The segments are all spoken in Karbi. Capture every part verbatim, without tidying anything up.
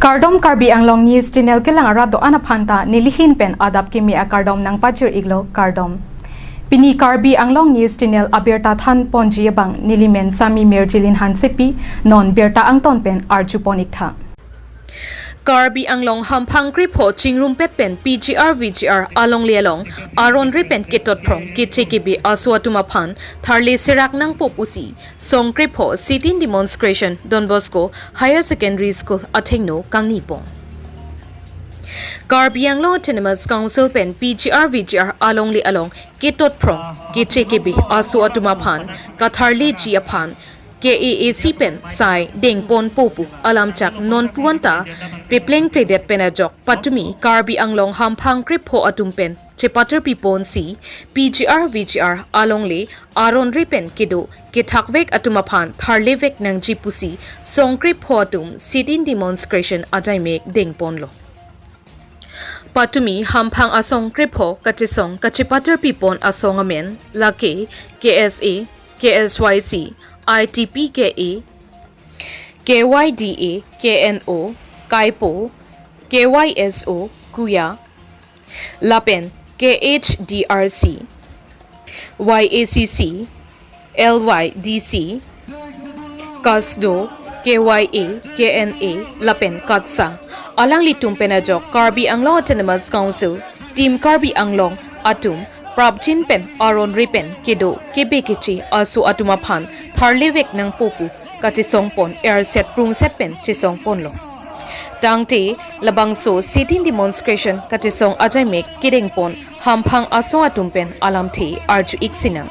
Kardom, Karbi Anglong News Channel kelang arat do-an aphan ta nelihin pen adap kimi akardom nangpachir-iklo, kardom. Pini Karbi Anglong News Channel abirta thanponji abang nelimen Sami Mirjilin Hansepi, non birta angton pen arjupon-iktha. Karbi Anglong hamphang krepho chingrumpet pen P G R V G R alongle along aron re pen ketotphrong keche kebe aso atum aphan tharle serak nangpo pusi song krepho sit-in demonstration Don Bosco Higher Secondary School athengno kangnipon. Karbi Anglong Autonomous Council pen P G R V G R alongle along ketotphrong keche kebe aso atum aphan katharleji aphan K A A C pen sai dengponpo pu alam chak non puan ta peplengpledet pen ajok patumi Karbi Anglong hamphang krepho atum pen chepaterpiponsi P G R V G R alongle aron re pen kedo kethakvek atum aphan tharlevek nangji pusi song krepho atum sit-in demonstration ajaimek dengponlo. Patumi hamphang asong krepho kachesong kachepaterpipon asong amen lake K S A, K S Y C, I T P K A, K Y D A, K N O, Kaipo, K Y S O, Kuya, lapen K H D R C, Y A C C, L Y D C, KASDO, K Y A, K N A, lapen KATSA. Alanglitum pen ajok Karbi Anglong Autonomous Council, Team Karbi Anglong atum prapjin pen aron re pen kedo kebe keche aso atum aphan tharlevek nangpo pu kachesongpon erset prungset pen chesongponlo. Tangte labangso sit-in demonstration kachesong ajaimek kedengpon hamphang asong atum pen alamthe arju-ik sinang.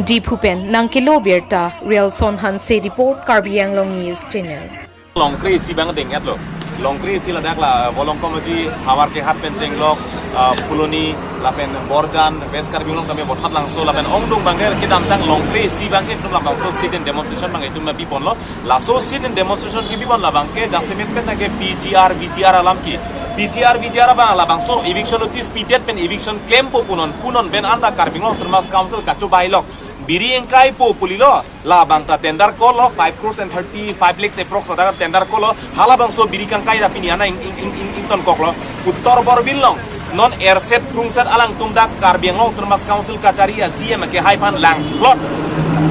Diphu pen nangkelo birta Rialson Hanse report, Karbi Anglong News Channel. Longkre isi abang deng-etlo. Longkre isi ladak la Volongkom Loji, Hawarkehat pen chenglok, ah, Phuloni, lapen Borjan, West Karbi Anglong tame Bothatlangso, lapen ongdung abangke kedamtang Longkre isi abangke itum labangso sit-in demonstration abang itum nangpiponlo. Laso sit-in demonstration kepipon labangke jasemet pen nangke P G R V G R alam ke. P G R V G R abang labangso eviction notice pidet pen eviction klempo punon, punon pen anta Karbi Anglong Autonomous Council kachobailok. Biri ingkaipo pulilo, labang ta tender call lo, five crores and thirty-five lakhs approx ada tender call lo, halabangso biri kangkai ra pini ana ing, ing, ing, ing, ingtonkoklo, Uttar Borbil along. Non erset prungset alangtum dak Karbi Anglong Autonomous Council kachari a C M kehai aphan langplot.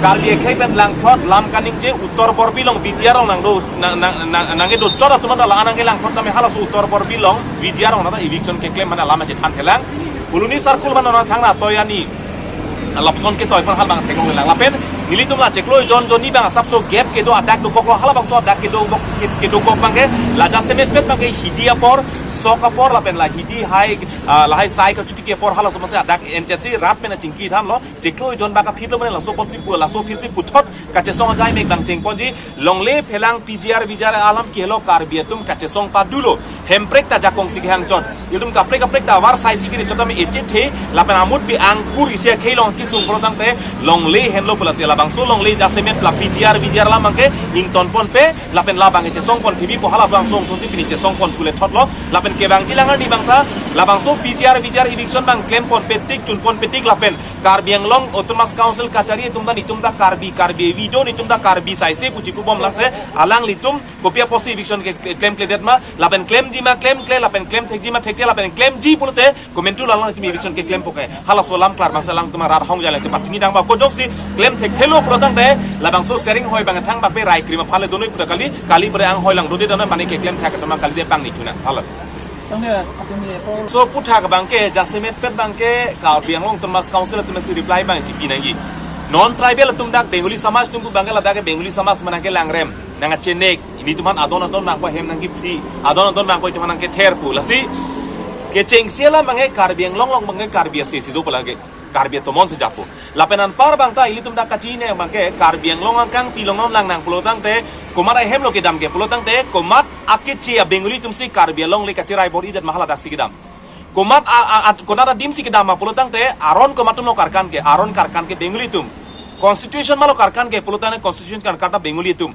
Karbi akhei pen langplot, lam kaningje Uttar Borbil along V G R along nangdo, nang, nang, nang, nangkedo chot atum anta la nangkelangplot tame halaso Uttar Borbil along V G R along nata eviction keklem mana lam achethan thelang. Phuloni circle mana nang thangna Toyani. Lapson ketoi aphan halabang theklonglelang. Lapen nelitum la chiklo jon jonni abang asapso gap kedo adak dokoklo, halabangso adak kedo kok, ke-, kedokok abangke la jasemet pen abangke hidi apor, sok apor lapen la hidi hai, ah, lahai sai kachuti ke apor halaso masi adak enchesi rat pen achingki thanlo, chiklo jon abang kaphitlo mane laso apotsi pu, laso apotsi puthot kachesong ajaimek abang chengponji. Longle phelang P G R V G R alam ke helo Karbi atum kachesong padulo. Hemprek ta jakong si kehang chot. Ilitum kaprek kaprek ta war sai si kiri chot tame echethe, lapen amut pi angkur isi akhei along kesung pulo tangte longle henlo pu lasi labangso longle jasemet la P G R V G R alam abangke ingtonponpe, lapen labang kachesongpon kebipo halabangso thotsi pini chesongpon thule thotlo, lapen kevangji alang arni abang ta labangso P G R V G R eviction abang klemponpe tik chunponpe tik lapen Karbi Anglong Autonomous Council kachari atum ta netum ta Karbi, Karbi avi do, netum ta Karbi saise pu chipubom lake alanglitum kopi apotsi eviction ke, ke, klemkledet ma, lapen klemji ma klemkle, lapen klemthekji ma thekte, lapen klemji pulote komantu alanglitum eviction keklempo ke. Halaso alam klar abangsi alangtum arat hong jale chepatini dang ba ko ajoksi klemthekthelo pulo tangte labangso sering hoi abang thang bakpe rai krim aphan le donoi puta kali, kali pore anghoi lang dode dana mane keklemthek atum kali de pangni chuna. Halo. Tangte, atum ye, po. So, puthak abangke, jasemet pen abangke, Karbi Anglong Autonomous Council atum si reply abang kipi nangji. Non tribal atum dak Bengali samaj atum pu abangke ladak ke Bengali samaj mane ke langrem. Nangkachenek, ilitum aphan adon adon abangpo hem nangkiphi, adon adon abangpo itum aphan nangkether pu. Lasi, kechengsi alam abangke Karbi Anglong along abangke Karbi ase si do pu lake. Karbi atomon si japo. Lapen anpar abang ta ilitum dak kachini abangke Karbi Anglong angkang pilong non lang nang pulo tangte komat ahemlo kedam ke pulo tangte komat akeche a Bengali atum si Karbi alongle kacherai bor-idet ma haladak si kedam. Komat a, a, a, konat adim si kedam ma pulo tangte aron komat atumlo karkan ke, aron karkan ke Bengali atum. Constitution malo karkan ke pulo tangte constitution karkan ta Bengali atum.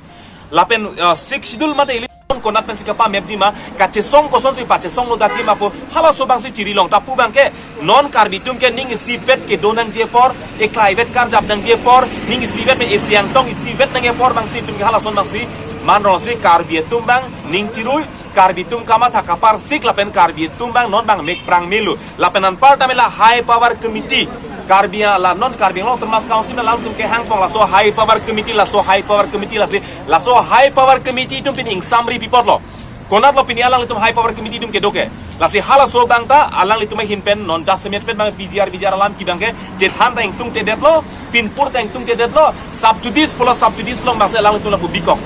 Lapen, uh, Sixth Schedule mate ili konat pensi kapamepji ma, kachesong kosonsi pachesonglo dakji ma pu, halaso abangsi chiri long ta pu abangke, non Karbi atum ke ning isivet kedo nangji apor, eklaivet karjap nangji apor, ning isivet me esi angtong isivet nangji apor abangsi itum ke halason abangsi, Man rongsi Karbi atum abang ning chirui, Karbi atum kamatha kaparsik lapen Karbi atum abang non abang mek prang melu. Lapen anparta mela High Power Committee. Karbi ala non Karbi Anglong Autonomous Council alanglitum kehang pong laso High Power Committee, laso High Power Committee lasi, laso High Power Committee atum pini ingsamri pi apotlo. Konatlo pini alanglitum High Power Committee atum kedo ke. Lasi halaso abang ta alanglitum ahin pen non jasemet pen abang P G R V G R alam kebi abang ke chethan ta ingtungtedetlo, pinpur ta ingtungtedetlo, sub judice pulo sub judice along abangsi alanglitum lapu bikok.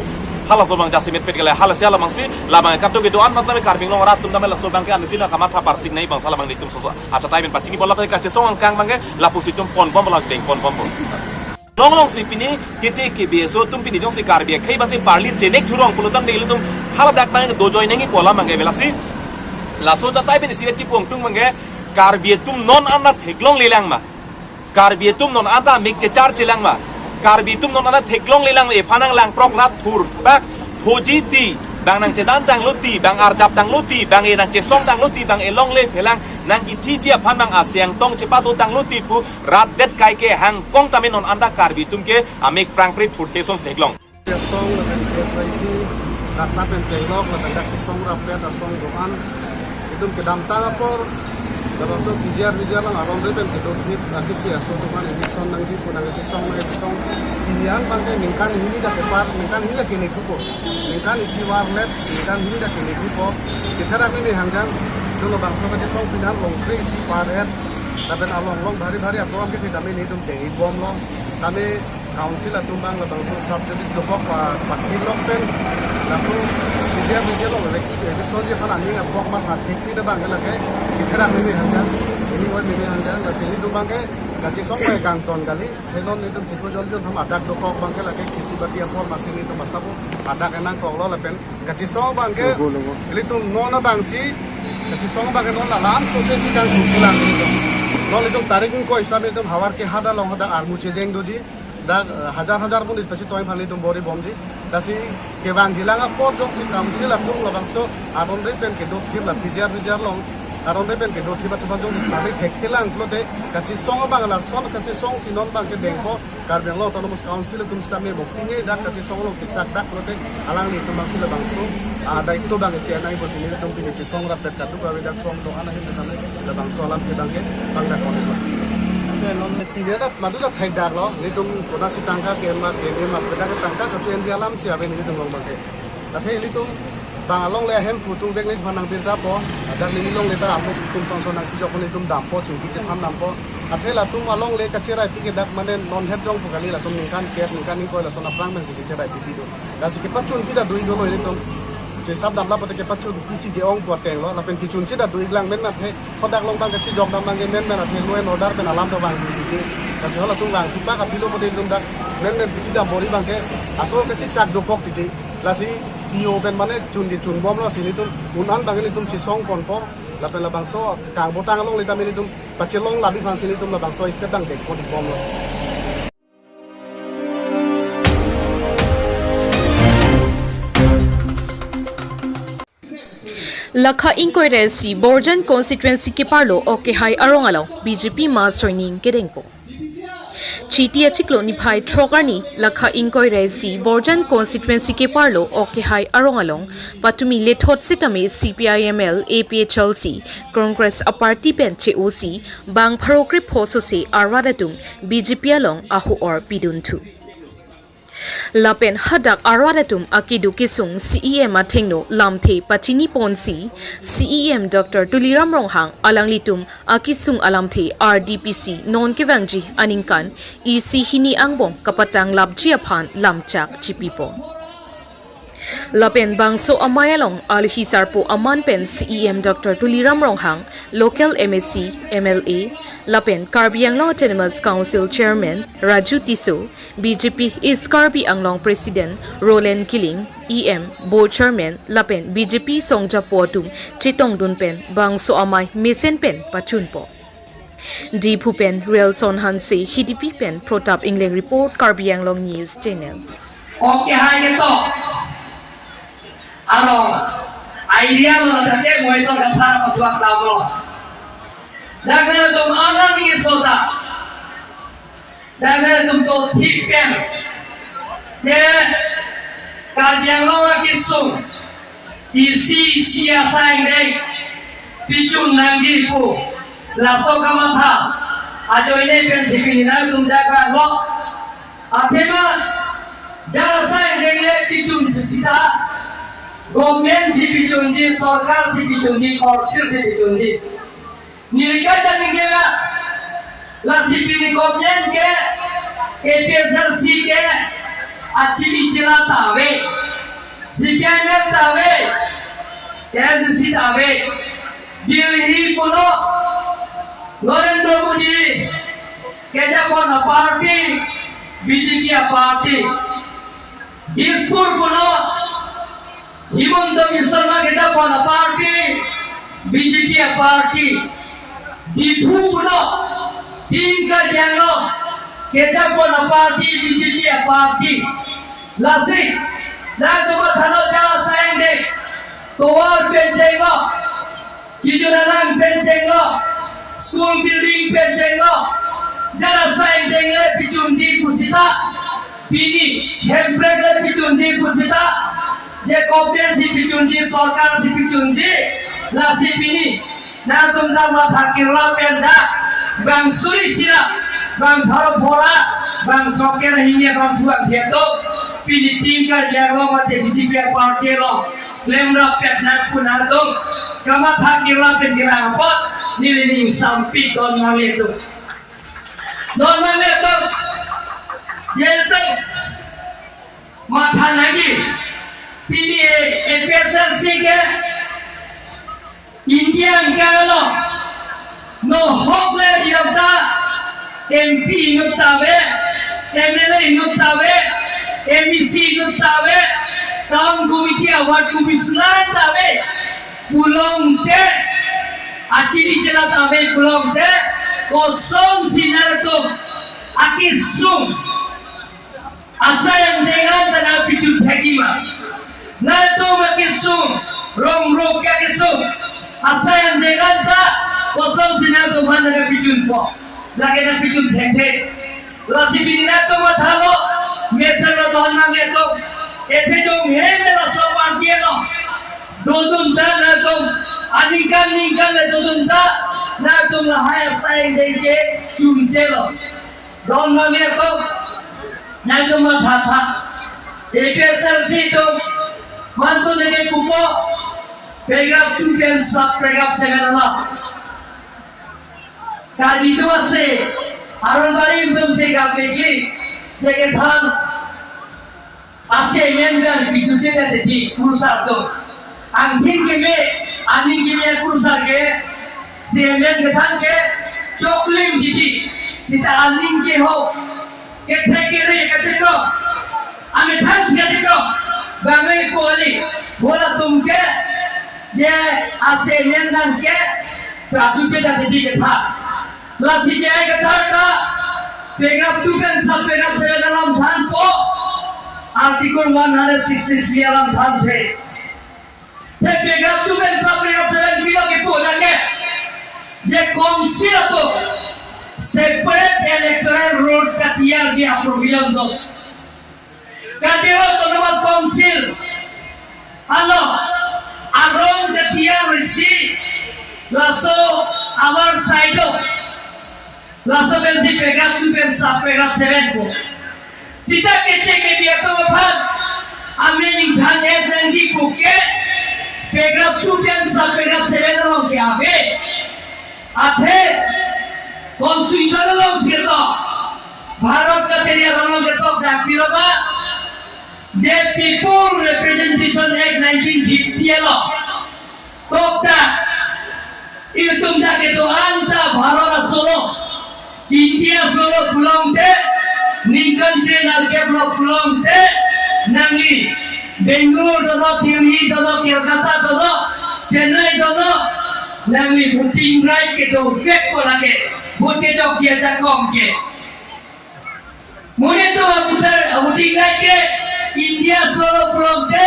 Halaso abang jasemet pen ke la, halasi hala abangsi, labang kadokave do-an abang tame Karbi Anglong arat atum tame laso abang ke anuttin kamatha parsik nangji abangsi labang nelitum soso achatai pen pachini bola pen kachesong angkang abang ke lapusi itum pon bomlo, deng pon bomlo. Longlong si pini keche ke B S O atum pini jongsi Karbi akhei abangsi parlin chenek thurong pulo tangte ilitum haladak abang dojoi nangji pu alam abang ke velasi. Laso achatai pen isiret kipu angtung abang ke Karbi atum non an ta theklonglelang ma. Karbi atum non an ta mik chechar chelang ma. Karbi atum non an ta theklonglelang ma, ephan nang langprok rat thurpak. Hoji ti, abang nangchedan tanglo ti, abang arjap tanglo ti, abang e nangchesong tanglo ti, abang e longle phelang nangkithiji aphan abang asiang tong chepado tanglo ti pu rat det kai kehang kong tame non an ta Karbi atum ke amik prangpri thurthe asonsi theklong. Song lapen K S Y C, daksa pen chenglok lapen dak song rapet asong do-an. Itum kedamtang apor, labangso P G R V G R along aron re pen kedo thip, akichi aso do-an eviction nangji pu nangkachesong nangkachesong. Pini an abang ke ningkan hini dak kepar, ningkan hini dak kele thupo. Ningkan isi varlet, ningkan hini dak kele thupo. Kethe ra mene hangjang, do labangso kachesong pini an longkre isi par et. Lapen along along bhari bhari aprogram ke tame nelitum dei bomlo. Tame Council atum abang labangso sub judice dokok pa pakhilok pen laso B J P along elec-, election ji aphan aning apok matha thekti abang ke lake chikra meme hangjang, ini oi meme hangjang, lasi nelitum abang ke kachesong oi kangton kali, henon nelitum chikro jon jon ham adak dokok abang ke lake kheti bati apor masi nelitum asabo adak enangkoklo lapen kachesong abang ke, logo, logo. Nelitum non abangsi, kachesong abang ke non alam sose si kangtung pulang nelitum. Non nelitum tarik ingkoi sami nelitum havar ke hada along hadak armu chejeng doji. Dak, eh, hajar hajar monit pasi toing aphan nelitum bor-i bomji. Lasi kevangjilang apot jongsi Council atum labangso aron re pen kedo thip la P G R V G R along aron re pen kedo thip atum aphan jongsi thari thekthelang pulote kachesong abang lason kachesong si non abang ke dengpo Karbi Anglong Autonomous Council atum sitame mo pine dak kachesong along siksak dak pulote alanglitum abangsi labangso, ah, daito abang ke chenai pusi nelitum pini chesong rapet kadokave dak song do-an ahin tame labangso alam ke abang ke bang dak konek. Oke, non pine dak madu dak thai daklo, nelitum konatsi tangka ke-en ma ke-en ma, dak tangka kacho-enji alam si ave nelitum along abang ke. Athe nelitum bang alongle ahemphu atum vek neli aphan nang birta po, dak neli longle ta amu atum song song nangchijok nelitum dampo, chingki chethan dampo. Athe latum alongle kacheraipi ke dak mane non het jong pu kali, latum ningkan kep, ningkan ingkoi lason aphrang pensi kacheraipi pi do. Lasi kepachunpi ta do-ik dolo ilitum. Chesap damlap pote kepachunpisi ke-ong pu atenglo, lapen kechunche ta do-ik lang men athe, hadak along abang kachijok dam abang ke men men athe, law and order pen alam ta vangdun titi. Lasi halatum vangthupak apilo pote ilitum dak men men pichi dam bor-i abang ke, aso kasiksak dokok titi. Lasi P O pen mane chun di chun bomlo si nelitum un-an abang nelitum chesong ponpo. Lapen labangso kangbotang alongle tame nelitum pachelong labi aphansi nelitum labangso step dang dek pon bomlo. Lakha ingkoi ra isi Borjan constituency keparlo Okehai arong along B J P mass joining kedengpo. Chiti achiklo niphai throk arni lakha ingkoi ra isi Borjan constituency keparlo Okehai arong along patumi lethot sitame C P I M L, A P H L C, Congress a-party pen che-osi bang pharo krepho sose arat atum B J P along ahu-or pidunthu. Lapen hadak arat atum akedo kesung C E M athengno lamthe pachini ponsi, C E M Doctor Tuliram Ronghang alanglitum akesung alamthe R D P C non kevangji aningkan isi hini angbong kapatang lapji aphan lamchak chipipo. Lapen bangso amei along alohi sarpo aman pen C E M Doctor Tuliram Ronghang, local M A C, M L A, lapen Karbi Anglong Autonomous Council Chairman Raju Tisso, B J P East Karbi Anglong President Roland Killing, E M, Board Chairman, lapen B J P songjapo atum chetongdun pen bangso amei mesen pen pachunpo. Diphu pen Relson Hanse, Hidipi pen Pratap Engleng report, Karbi Anglong News Channel. Okehai ketok. Aro, idea lo tangte moi so dapha pathuak damlo. Dak nangtum anam ni sota. Dak nangtum to thik pen. Je Karbi Anglong akesung isi isi asai angdeng pichun nangji pu laso kamatha ajoine pensi pini nangtum dak vanglo. Athema jar asai angdeng le pichunji seta, government si pichunji, sorkar si pichunji, council si pichunji. Neli kachiningje ra, lasi pini government ke, A P H L C ke, achini chila ta ave, C P I M L ta ave, A I C C ta ave. Delhi pulo, Narendra Modi kejapon aparty, B J P aparty. Dispur pulo, Himanta Biswa Sarma kejapon aparty, B J P aparty. Diphu pulo, Team Karbi Anglong kejapon aparty, B J P aparty. Lasi, nangtum mathalo jar asai angdeng, tovar pen chenglo, kejun alang pen chenglo, school building pen chenglo, jar asai angdeng le pichunji pu seta, pini hemprek le pichunji pu seta, je government si pichunji, sorkar si pichunji, lasi pini nangtum ta matha kirla pen ta, bang suri sira, bang pharo phora, bang choker hinya, bang thuak dia to, pini Team Karbi Anglong mate B J P aparty along klemrap pet nang pu nangtum kamatha kirla pen kirang apot, neli ning sampi don mame tu. Don mame tu. Ye tu. Matha nangji. Pini A P H L C ke India angkang along, no hok le diam ta, M P inut ta ave, M L A inut ta ave, M E C inut ta ave, town committee award commissioner ta ave, pulote, achini chila ta ave pulote, kosonsi nangtum akesung asai angdeng an ta nangpichun thekji ma? Nangtum akesung, rong rok akesung, asai angdeng an ta kosonsi nangtum aphan nangpichunpo? Lake nangpichun thekthe. Lasi pini nangtum mathalo, mesen lo don nang eto. Ethe jong hele laso party along dodun ta nangtum, aningkan ningkan le dodun ta, nangtum lahai asai angdeng ke chunchelo. Don mame atum, nangtum mathatha. A P H L C atum, mantu neke pupo, paragraph two pen sub paragraph seven alam. Karbi atum ase, Aronbari atum si kapekli, je kethan, ase amen pen pijuche ta titi kurusar atum. Angthin keme, aning keme kurusar ke, ase amen kethan ke, choklim titi, seta aning keho, kethe kere kachekro, amethan si kachekro, bang le poli, bola atum ke, je ase amen nang ke, pijuche ta titi kethan. Lasi J I Kathar ta paragraph two pen sub paragraph seven alam thanpo, Article one hundred sixty-three alam thanthe. Te paragraph two pen sub paragraph seven pilo kepu lake, je council atum separate electoral rolls katiyarji a-provision do. Karbi Anglong Autonomous Council along arong katiyar isi, laso our side o, laso pensi paragraph two pen sub paragraph seven pu. Seta keche kebi atum aphan amen ingthan-et nangji pu ke paragraph two pen sub paragraph seven along ke ave. Athe constitution alongsi ketok, Bharat kachari along ketok dak pilo ma, je People Representation Act nineteen fifty along tokta, ilitum dak ketok anta Bharat aso lo, India aso lo pulote, ningkan three hundred lo pulote, nangli Bangalore dono, Delhi dono, Kolkata dono, Chennai dono, nangli voting right kedo vekpo lake, vote kedo kiya jakong ke. Monit atum voter, voting right ke India aso lo pulote,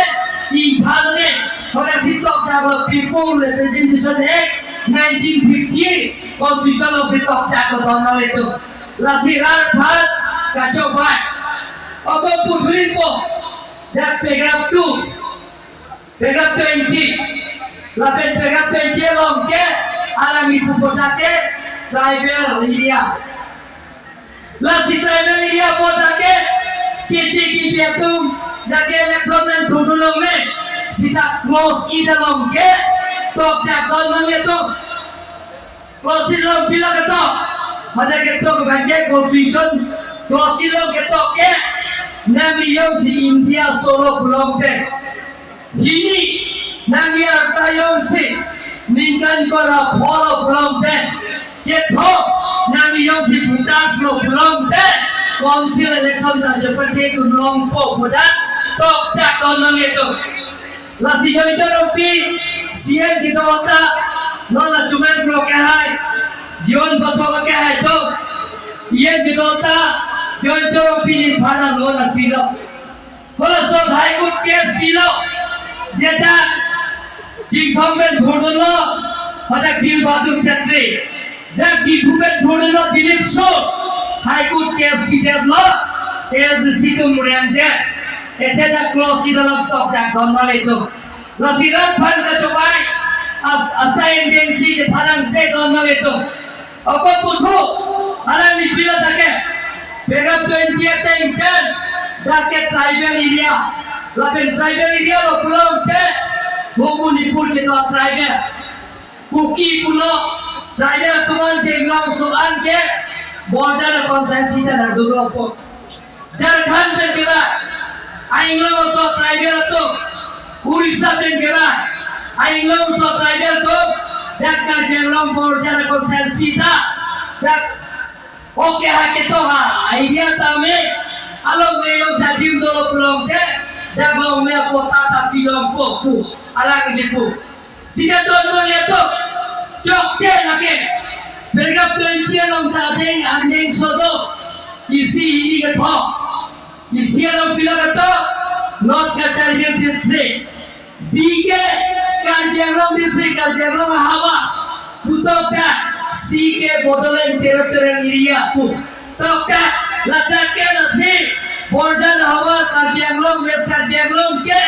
Imphal ne, hoda si tokta lo People Representation Act nineteen fifty, constitution alongsi tokta lo don mame atum. Lasi rat phat kachobei. Ako puthulinpo. Dak paragraph two, paragraph twenty. Lapen paragraph twenty along ke alangli pu apot ke tribal area. Lasi tribal area apot ke keche kebi atum dak ke election nangthu longle. Seta clause eight along ke tokdak don nangle atum. Clause eight along pilo ketok? Pada ketok abang ke constitution clause eight along ketok ke nangli jongsi India solo pulote, hini nangli arta jongsi ningkan kora pholo pulote, kethom nangli jongsi voters lo pulote, council election ta chepate kun longpo pu dak tokdak don nangle atum. Lasi Jayanta Rongpi C M kedo ta, non la chuman pro ke hai, Jiwan Pathak ke hai atum, C M kedo ta, Jayanta Rongpi ni phana non la pilo. Halaso High Court case pilo, jeta Chinthong pen thurdunlo, hadak Dilbahadur Shetty. Dak Diphu pen thurdunlo Dilip Soh, High Court case pidetlo, A S D C atum rem det. Athe dak clause eight along tokdak don nangle atum. Lasi rat aphan kachobei, as, asai indengsi kepharang se don nangle atum. Ako puthu, alangli pilo dak ke, paragraph twenty ateng pen, dak ke tribal area. Lapen tribal area lo pulote, ho Manipur kedo tribal. Kuki pulo, tribal atum an ke Inglong aso an ke, border constituency ta nangdun longpo. Jharkhand pen kevang, a-Inglong aso tribal atum, Orissa pen kevang, a-Inglong aso tribal atum, dak Karbi Anglong border constituency ta, dak okay ha ketok ha, idea tame, alongle jongsi adim dolo pulote, dak longle quota ta pi longpo pu, alangli pu. Seta don nangle atum, chokche lake. Paragraph twenty along ta adeng andeng sodo. Isi hini kethom. Isi along pilo ketok, North Cachar Hills District. B ke Karbi Anglong District, Karbi Anglong ahavar pu tokdak, C ke Bodoland Territorial Area pu tokdak, ladak ke lasi border ahavar Karbi Anglong, West Karbi Anglong ke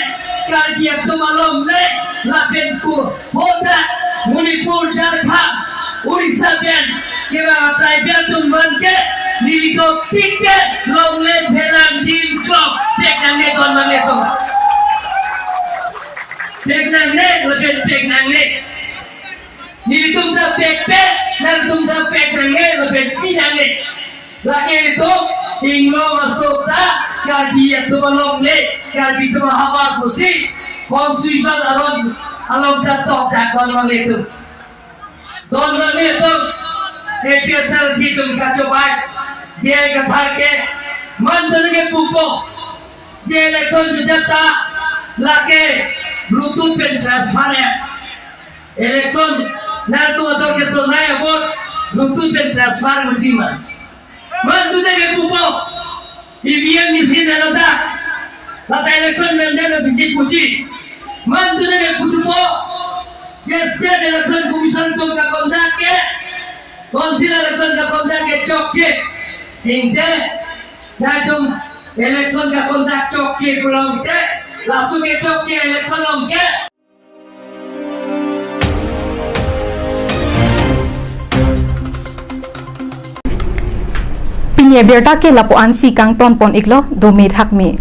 Karbi atum alongle, lapen ko hadak Manipur, Jharkhand, Orissa pen kevang tribal atum aphan ke neli dopik ke longle pherang dim klok pek nangne don nangne atum. Pek nangne, lapen pek nangne. Nelitum ta pek pek, nangtum ta pek nangne, lapen pi nangne. Lake itum Inglong aso ta Karbi atum alongle, Karbi atum ahavar pusi constitution along, along ta tokdak don nangle atum. Don nangle atum, A P H L C atum kachobei, J I Kathar ke, mantu neke pupo, je election jujat ta, lake Bluetooth pen transfer ya. Election, nangtum ator kesonai a-vote, Bluetooth pen transfer muji ma. Mantu neke pupo, E V M machine alo ta, lata election mem dam aphi si puji. Mantu neke puthupo, je State Election Commission atum kaconduct ke, Council election kaconduct ke chokche. Ingte, nangtum election kaconduct chokche pulote, laso ke chokche election along ke. Pini abirta ke lapu-an si kangton pon iklo, dome thakme.